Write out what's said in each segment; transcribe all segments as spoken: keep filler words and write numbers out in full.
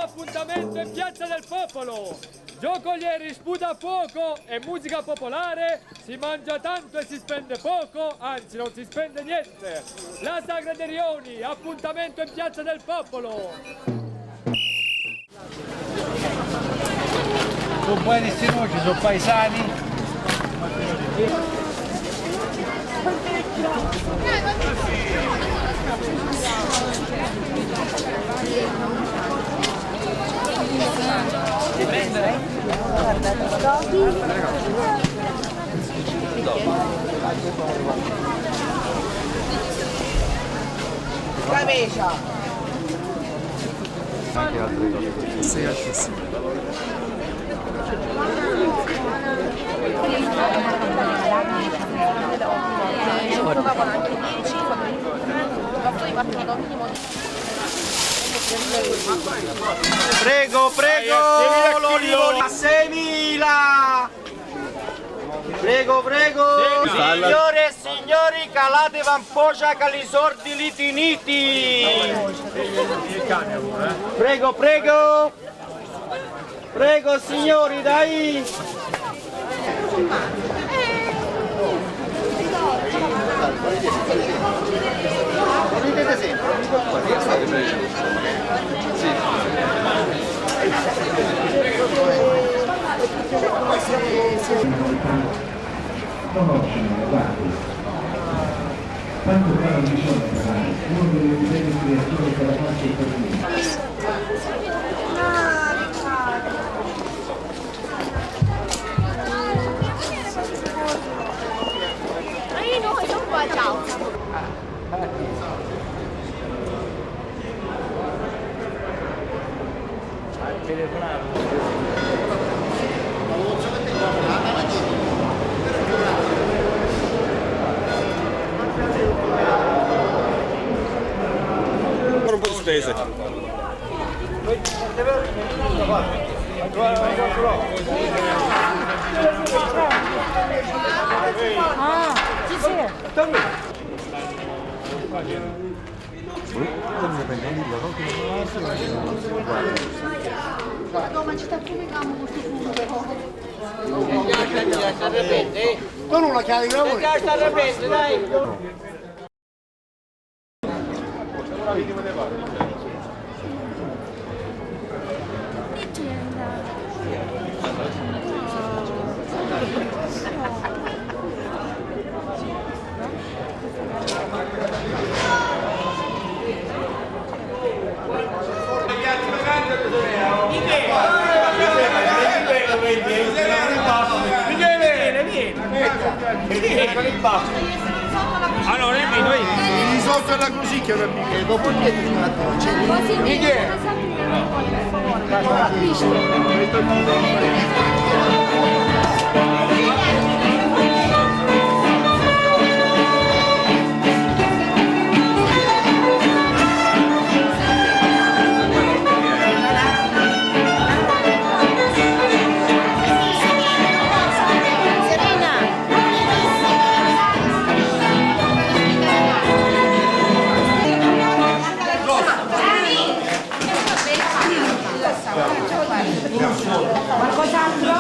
Appuntamento in Piazza del Popolo. Giocolieri, sputa a fuoco e musica popolare. Si mangia tanto e si spende poco, anzi, non si spende niente. La Sagra dei Rioni, appuntamento in Piazza del Popolo. Son buoni sti noci, son paisani. Scabecia. Anche altre cose. Sì, anche sì. Prego, prego, l'olivo, seimila! Prego, prego. Sì. Signore e signori, calate vampogia che i sordi li tiniti. Prego, prego. Prego, signori, dai. Conoscere, guardi. Tanto fa non bisogna parlare, uno deve vedere creature che la faccia per lui. Ancora un po' di spesa. Ah, sì, sì. Madonna, ci sta più che campo questo fumo, però. Però la chiave di lavoro. Dai, sta repente, dai. Allora, il vino, eh. Il risotto alla crusicchia, capito? E dopo il piatto ci va. Michele! Qualcos'altro?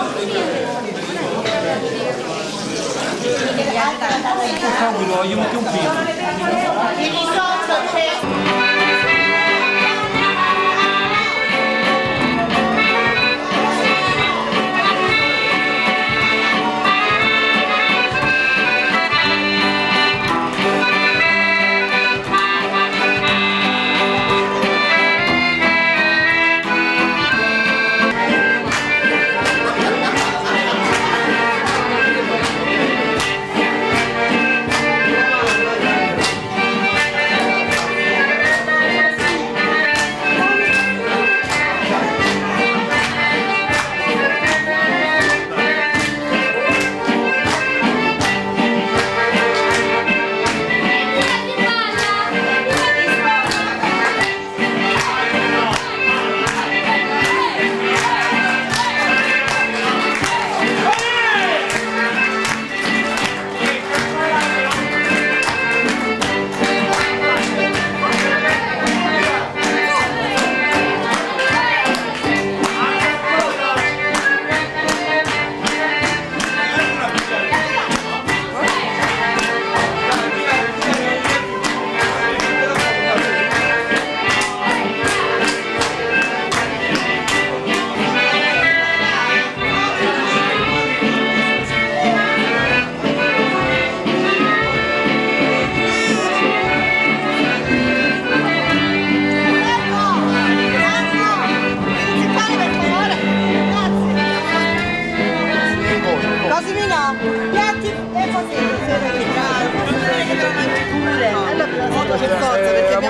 Tranquillo, voglio mettere un film.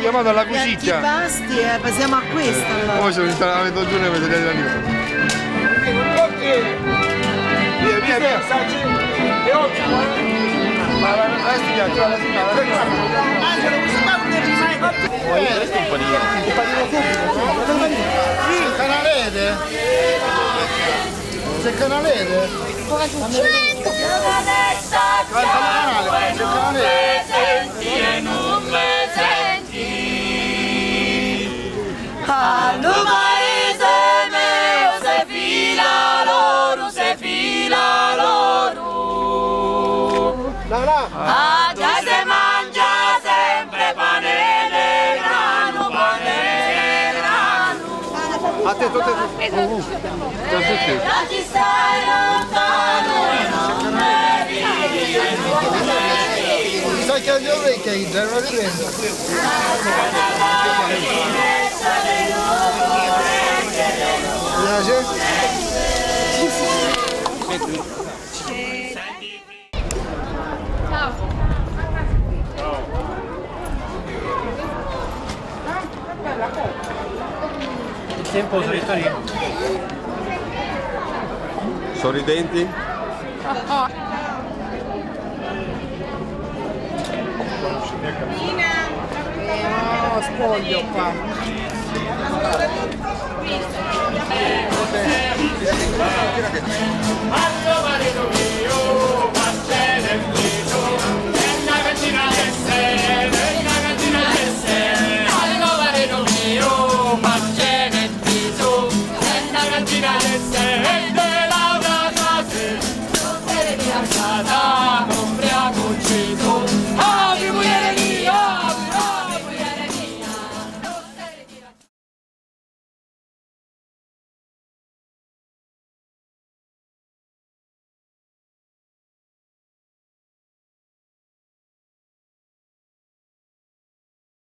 Siamo alla cucina. Gli antipasti, eh, passiamo a questa, allora. Mo se no instala, meto giù, ne meto delle lire. Via, via, via. Angelo, questo qua non è... Questo è un panino. Un panino subito. Sì, canalete. C'è canalete? C'è canale, c'è canale. Al paese mio se fila l'oro, se fila l'oro. No, no. A già se mangia sempre pane de grano, pane de grano. A te, a te, a te. Cosa succede? Sa che le orecchie, non riprende. Piace? Ciao. Il tempo solitario. Sorridenti? Eh, no, spoglio qua.